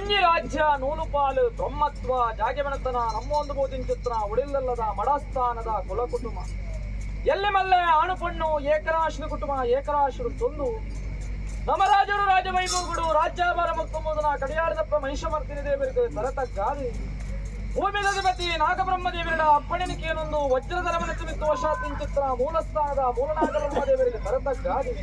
ಒಂಜಿ ರಾಜ್ಯ ನೂಲುಪಾಲು ಬ್ರಹ್ಮತ್ವ ಜಾಗೆಮಣತನ ನಮ್ಮೊಂದು ಬೋಧಿಂಚುತ್ರ ಒಡಿಲ್ಲಲ್ಲದ ಮಡಸ್ಥಾನದ ಕುಲ ಕುಟುಂಬ ಎಲ್ಲಿ ಮಲ್ಲೆ ಆಣು ಪಣ್ಣು ಏಕರಾಶಿನ ಕುಟುಂಬ ಏಕರಾಶಿರು ತೊಂದು ನಮ್ಮ ರಾಜರು ರಾಜವೈಭವಗಳು ರಾಜ್ಯಾಭಾರ ಮುಕ್ತಮೋದನ ಕಡಿಯಾಳದಪ್ಪ ಮಹಿಷಮರ್ದಿನಿ ದೇವರಿಗೆ ತರತಗ್ಗಾದಿ ಭೂಮಿಗಧಿಪತಿ ನಾಗಬ್ರಹ್ಮ ದೇವರ ಅಪ್ಪಣೆನಿಕೇನೊಂದು ವಜ್ರಧರಮನ ತುಮಿತ್ತು ವಶಾತಿಂಚಿತ್ರ ಮೂಲಸ್ಥಾನದ ಮೂಲನಾಗಬ್ರಹ್ಮ ದೇವರಿಗೆ ತರತಗ್ಗಾದಿ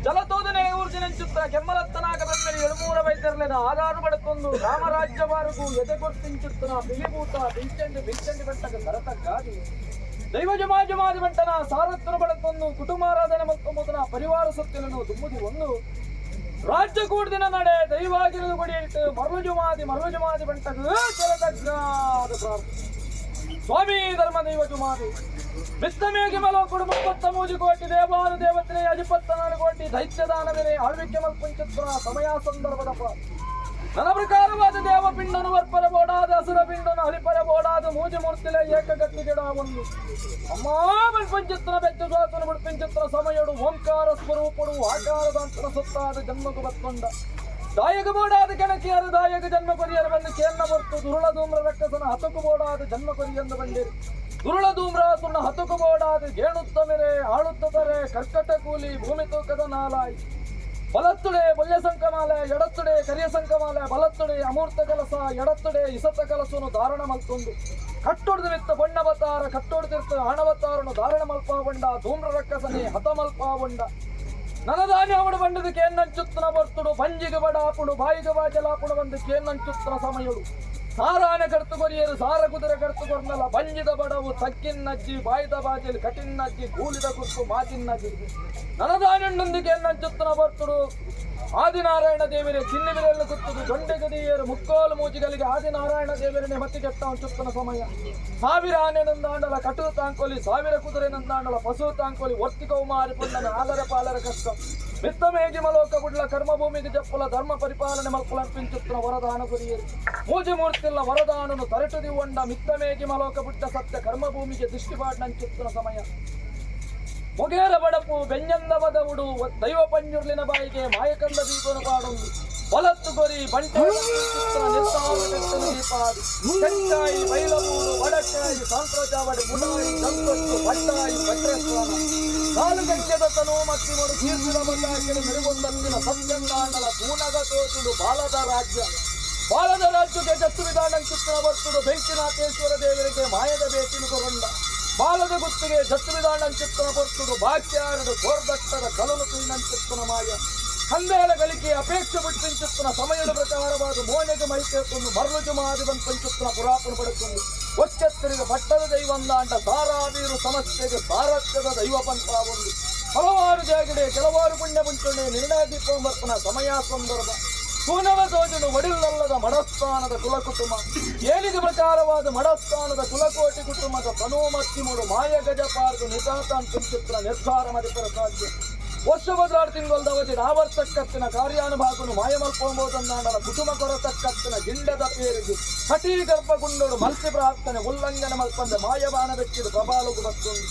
ಜಲತೋದನೆ ಊರ್ಜಿನಂಚುತ್ರ ಕೆಮ್ಮಲತ್ತ ನಾಗಬ್ರಹ್ಮರಿ ಎಳುಮೂರ ವೈದ್ಯರ್ಲೆನ ಆಧಾರ ಪಡೆತೊಂದು ರಾಮರಾಜ್ಯವಾರಗು ಎದೆಗೊರ್ತಿಂಚುತ್ತನ ಬಿಲಿಭೂತ ಬಿಂಚಂಡಿ ಬಿಂಚಂಡಿ ಬೆಟ್ಟಗ ತರತಗ್ಗಾದಿ ದೈವ ಜಮಾಜಮಾದಿ ಬಂಟನ ಸಾರತ್ತನು ಬಡತೊಂದು ಕುಟುಂಬಾರಾಧನೆ ಮತ್ತು ಮೊದಲ ಪರಿವಾರ ಸೊತ್ತಿನನ್ನು ದುಮ್ಮುದಿ ಒಂದು ರಾಜ್ಯ ಕೂಡ್ದಿನ ನಡೆ ದೈವಾಗಿರುವುದು ಕೊಡಿಯಿಟ್ಟು ಮರಳು ಜುಮಾದಿ ಮರಳು ಜುಮಾದಿ ಬಂಟಗ ತರತಗ್ಗಾದ ಪ್ರಾರ್ಥನೆ. ಸ್ವಾಮಿ ಧರ್ಮ ದೈವ ಜುಮಾದಿ ವಿತ್ತಮೇಗಿ ಮಲೋಕುಡು 33 ಕೋಟಿ ದೇವಾನು ದೇವತೆನೆ 54 ಕೋಟಿ ದೈತ್ಯದಾನವೇ ಆಳ್ವಿಕೆ ಮಲ್ಪುಂಚಿತ್ರ ಸಮಯ ಸಂದರ್ಭದ ನನ್ನ ಪ್ರಕಾರವಾದ ದೇವ ಪಿಂಡನು ವರ್ಪರ ಬೋಡಾದ ಅಸುರ ಪಿಂಡನು ಹರಿಪರ ಬೋಡಾದ ಮೂಜಿ ಮೂರ್ತಿಲೆ ಏಕಗಟ್ಟಿಗಿಡ ಒಂದು ಅಮ್ಮಾ ಮಲ್ಪಂಚಿತ್ರ ಬೆಚ್ಚ ಶ್ವಾಸನ ಬಿಡ್ಪಿಂಚಿತ್ರ ಸಮಯಡು ಓಂಕಾರ ಸ್ವರೂಪಡು ಆಕಾರದಾಂತರ ಸುತ್ತಾದ ಜನ್ಮకు ಬತ್ತೊಂಡ ದಾಯಕ ಬೋಡಾದ ಕೆಣಕಿಯರು ದಾಯಕ ಜನ್ಮ ಕೊರಿಯರು ಬಂದು ಕೇನ್ನ ಬರ್ತು ದುರುಳ ಧೂಮ್ರ ರಕ್ಕಸನ ಹತಕು ಬೋಡಾದ ಜನ್ಮ ಕೊರಿಯೆಂದು ಬಂದಿರು ದುರುಳ ಧೂಮ್ರಾಸುನ ಹತಕು ಬೋಡಾದ ಗೇಣುತ್ತ ಮೆರೆ ಆಳುತ್ತ ದರೆ ಕರ್ಕಟ ಕೂಲಿ ಭೂಮಿ ತೂಕದ ನಾಲಾಯಿ ಬಲತ್ತುಡೆ ಬೊಲ್ಯ ಸಂಕಮಾಲೆ ಎಡತ್ತುಡೆ ಕರಿಯ ಸಂಕಮಾಲೆ ಬಲತ್ತುಡೆ ಅಮೂರ್ತ ಕಲಸ ಎಡತ್ತುಡೆ ಇಸತ ಕಲಸನು ಧಾರಣ ಮಲ್ತೊಂದು ಕಟ್ಟೊಡ್ದು ಮಿತ್ತ ಬಣ್ಣವತಾರ ಕಟ್ಟೊಡ್ದಿರ್ತ ಹಣವತಾರನು ಧಾರಣ ಮಲ್ಪಾವಂಡ ಧೂಮ್ರ ರಕ್ಕಸನೆ ಹತಮಲ್ಪಾವಂಡ ನನದಾನಿ ಅವಡು ಬಂಡದು ಕೇನ್ನಂಚುತ್ತನ ಬರ್ತುಡು ಬಂಜಿಗೆ ಬಡಾಪುಡು ಬಾಯಿಗೆ ಬಾಜಲಾಪುಡು ಬಂದು ಕೇನ್ನಂಚುತ್ತನ ಸಮಯಡು ಸಾರಾನೆ ಕರ್ತು ಕೊರಿಯರು ಸಾರ ಕುದುರೆ ಕರ್ತು ಕೊರ್ನಲ ಬಂಜಿದ ಬಡವು ತಕ್ಕಿನ್ನಜ್ಜಿ ಬಾಯ್ದ ಬಾಜಲಿ ಕಟಿನ್ನಜ್ಜಿ ಕೂಲಿದ ಕುತ್ತು ಮಾತಿನ್ನಜ್ಜಿ ನನದಾನುಂಡೊಂದು ಕೇನ್ನಂಚುತ್ತನ ಬರ್ತುಡು ಆದಿನಾರಾಯಣ ದೇವರೇ ಚಿನ್ನಿ ಬಿರಲು ಕುತ್ತುದು ದೊಂಡೆಗದಿಯರು ಮುಕ್ಕೋಲು ಮೂಜಿಗಳಿಗೆ ಆದಿನಾರಾಯಣ ದೇವರನೆ ಮತ್ತಿ ಕೆಟ್ಟ ಚುತ್ತನ ಸಮಯ ಸಾವಿರ ಆನೆ ನಂದಾಂಡಲ ಕಟು ತಾಂಕೊಲಿ ಸಾವಿರ ಕುದುರೆ ನಂದಾಂಡಲ ಪಶು ತಾಂಕೊಲಿ ಒರ್ತಿ ಕೌಮಾರಿ ಪುಣ್ಣನ ಆಲರ ಪಾಲರ ಕಷ್ಟ ಮಿತ್ತಮೇಗಿ ಮಲೋಕ ಗುಡ್ಲ ಕರ್ಮಭೂಮಿಗೆ ಜಪ್ಪಲ ಧರ್ಮ ಪರಿಪಾಲನೆ ಮಲ್ಪುಲರ್ಪಿಂಚುತ್ತನ ವರದಾನ ಗುರಿಯರು ಮೂಜಿ ಮೂರ್ತಿಲ್ಲ ವರದಾನನು ತರಟು ದಿವ್ವಂಡ ಮಿತ್ತಮೇಗಿ ಮಲೋಕ ಬುಟ್ಟ ಸತ್ಯ ಕರ್ಮಭೂಮಿಗೆ ದೃಷ್ಟಿಪಾಡ್ನಂಚುತ್ತನ ಸಮಯ ಮೊಗೇರ ಬಡಪು ಬೆಂಜಂದ ಬದವುಡು ದೈವ ಪಂಜುರ್ಲಿನ ಬಾಯಿಗೆ ಮಾಯಕಂದ ದೀಪನು ಪಾಡೊಂದು ಬಲತ್ತು ಗೊರಿ ಬಂಟೆ ದೀಪಾದಿ ತೆಂಕಾಯಿ ಬೈಲಮೂರು ವಡಕ್ಕಾಯಿ ಸಾಂತ್ರಜಾವಡಿ ಮುಡಾಯಿ ಜಂಕೊಟ್ಟು ಬಟ್ಟಾಯಿ ಭಟ್ರೇಶ್ವರ ಕಾಲು ಗಂಟೆದ ತನು ಮತ್ತಿಮಡು ಕೀರ್ತಿದ ಬಲ್ಲಾಕಿನ ಮೆರುಗೊಂದತ್ತಿನ ಸತ್ಯಂಗಾಂಡಲ ತೂನಗ ತೋಚುಡು ಬಾಲದ ರಾಜ್ಯ ಬಾಲದ ರಾಜ್ಯಕ್ಕೆ ಜತ್ತು ವಿಧಾನಂಚಿತ್ರ ಬರ್ತುಡು ಬೆಂಕಿನಾಥೇಶ್ವರ ದೇವರಿಗೆ ಮಾಯದ ಬೇಟಿನ ಕೊರಂಡ ಬಾಲದ ಗುತ್ತಿಗೆ ಜತ್ತು ವಿಧಾನಂಚಿತ್ರ ಬರ್ತುಡು ಬಾಕ್ಯಾರಡು ಕೋರ್ದಟ್ಟದ ಕಲಲು ತುಯಿನಂಚಿತ್ತನ ಮಾಯ ಕಂದೇಲ ಕಲಿಕೆ ಅಪೇಕ್ಷೆ ಬಿಟ್ಟಿಂಚುತ್ತನ ಸಮಯದ ಪ್ರಕಾರವಾದ ಮೋನೆಗೆ ಮೈತೇತೊಂದು ಮರಳುಜು ಮಾದಿ ಬಂದು ಪಂಚುತ್ತನ ಪುರಾಪನ ಪಡುತ್ತೊಂದು ಒಚ್ಚೆತ್ತರಿಗೆ ಪಟ್ಟದ ದೈವಂದಾಂಡ ಸಾರಾಬೀರು ಸಮಸ್ಯೆಗೆ ಸಾರಥ್ಯದ ದೈವ ಪಂಥ ಒಂದು ಹಲವಾರು ಜಾಗಡೆ ಕೆಲವಾರು ಪುಣ್ಯ ಪುಂಚುಂಡೆ ನಿರ್ಣಯ ದೀಪೋಂಬರ್ಪನ ಸಮಯ ಸಂದರ್ಭ ಪೂನವ ತೋಜನು ಒಡಿಲಲ್ಲದ ಮಡಸ್ಥಾನದ ಕುಲಕುಟುಂಬ ಏಳಿಗೆ ಪ್ರಕಾರವಾದ ಮಡಸ್ಥಾನದ ಕುಲಕೋಟಿ ಕುಟುಂಬದ ತನು ಮತ್ತಿಮುಡು ಮಾಯ ಗಜ ಪಾರ್ದು ನಿತಾತಾನ್ ಪಿಂಚಿತ್ರ ನಿರ್ಧಾರ ಮದಿಪರ ಸಾಧ್ಯ ವರ್ಷ ಬದಲಾಡ್ ತಿಂಗೊಲ್ದವಧಿ ನಾವರ್ತಕ್ಕತ್ತಿನ ಕಾರ್ಯಾನುಭಾಗನು ಮಾಯಮಲ್ಪೊಂಬೋದನ್ನಾಡಲ ಕುಟುಂಬ ಕೊರತಕ್ಕತ್ತಿನ ಗಿಂಡದ ಪೇರಿಗೆ ಕಟೀ ಗರ್ಭಗುಂಡೋಡು ಮಲ್ತಿ ಪ್ರಾರ್ಥನೆ ಉಲ್ಲಂಘನೆ ಮಲ್ಪಂದೆ ಮಾಯಬಾಣ ಬೆಚ್ಚಿದ ಪ್ರಬಾಲುಗು ಬತ್ತೊಂದು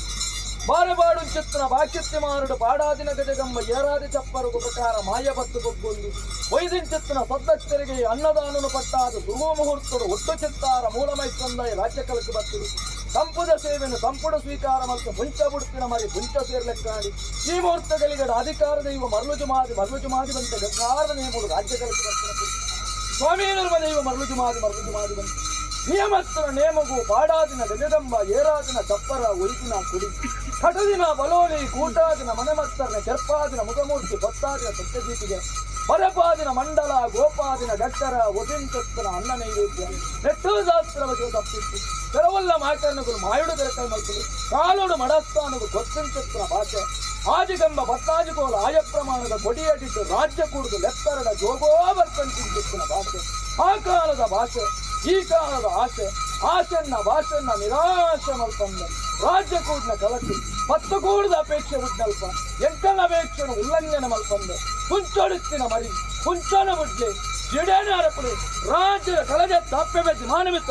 ಬಾರೆಬಾಡು ಚಿತ್ರ ಬಾಕಿತ್ತಿ ಮಾರುಡು ಪಾಡಾದಿನ ಗಜಗಂಬ ಏರಾದಿ ಚಪ್ಪರುಗು ಪ್ರಕಾರ ಮಾಯ ಬತ್ತು ಗೊಗ್ಗೊಂದು ವೈದಿನ ಚಿತ್ರನ ಸದ್ದಕ್ಷರಿಗೆ ಅನ್ನದಾನನು ಪಟ್ಟಾದ ದುರ್ಗೋ ಮುಹೂರ್ತಡು ಒಟ್ಟು ಚಿತ್ತಾರ ಮೂಲಮೈತಂದಯ ರಾಜ್ಯ ಕಲಕು ಬತ್ತುಡು ಸಂಪುದ ಸೇವೆಯನ್ನು ಸಂಪುಟ ಸ್ವೀಕಾರ ಮತ್ತು ಮುಂಚ ಬುಡ್ತಿನ ಮರಿ ಮುಂಚ ಸೇರ್ಲೆಕ್ಕಾಡಿ ಈ ಮುಹೂರ್ತಗಳಿಗೆ ಅಧಿಕಾರ ದೈವ ಮರಳುಜು ಮಾದಿ ಮರಳುಜು ಮಾದಿ ಬಂತೆ ಗಂಗಾರ ನೇಮುಡು ರಾಜ್ಯ ಕಲಕು ಬರ್ತಿನ ಸ್ವಾಮಿ ಧರ್ಮ ದೈವ ಮರಳುಜು ಮಾದಿ ಮರಳುಜು ಮಾದಿ ಬಂತೆ ನಿಯಮಸ್ಥರ ನೇಮಗು ಪಾಡಾದಿನ ಗಜಗಂಬ ಏರಾದಿನ ಚಪ್ಪರ ಒಯ್ದಿನ ಕುಡಿ ಕಟದಿನ ಬಲೋಲಿ ಕೂಟಾದಿನ ಮನೆಮತ್ತರನೆ ಕೆರ್ಪಾದಿನ ಮುಖಮೂರ್ತಿ ಭಕ್ತಾದಿನ ಸತ್ಯದೀಪಿಗೆ ಬರಪಾದಿನ ಮಂಡಲ ಗೋಪಾದಿನ ಗಟ್ಟರ ಒದಿಂಚತ್ತನ ಅನ್ನ ನೈವೇದ್ಯ ನೆಟ್ಟು ಶಾಸ್ತ್ರ ಬಗ್ಗೆ ತಪ್ಪಿತ್ತು ಕೆಲವಲ್ಲ ಮಾಕರ್ಣಗಳು ಮಾಯುಡು ಬೆರಕೈ ಮಲ್ಪುಲು ಕಾಲೋಡು ಮಡಸ್ಥಾನಗು ಗೊತ್ತಿಂಚತ್ತನ ಭಾಷೆ ಆಜಿಗಂಬ ಬತ್ತಾಜಿಕೋಲ ಆಯ ಪ್ರಮಾಣದ ಕೊಡಿಯಡಿಟ್ಟು ರಾಜ್ಯ ಕೂಡುದು ಲೆಕ್ಕರಡ ಜೋಗೋವರ್ತಂಚಿತ್ತನ ಭಾಷೆ ಆ ಕಾಲದ ಭಾಷೆ ಈ ಕಾಲದ ಆಸೆ ಆಸೆನ್ನ ಭಾಷೆನ್ನ ನಿರಾಶೆ ಮಲ್ಪಂದ ರಾಜ್ಯ ಕೂಡ್ನ ಕಲಕಿ ಪತ್ತು ಕೂಡದ ಅಪೇಕ್ಷೆ ಉಡ್ನಲ್ಪ ಎಂಕನ ಅಪೇಕ್ಷೆನು ಉಲ್ಲಂಘನೆ ಮಲ್ಪಂದ ಕುಂಚೊಡುತ್ತಿನ ಮರಿ ಕುಂಚನ ಬುಡ್ಲೆ ಜಿಡೇನ ಅರಪುಡು ರಾಜ್ಯದ ಕಲಜ ತಪ್ಪೆ ಬೆಜ್ಜಿ ಮಾನವಿತ್ತ.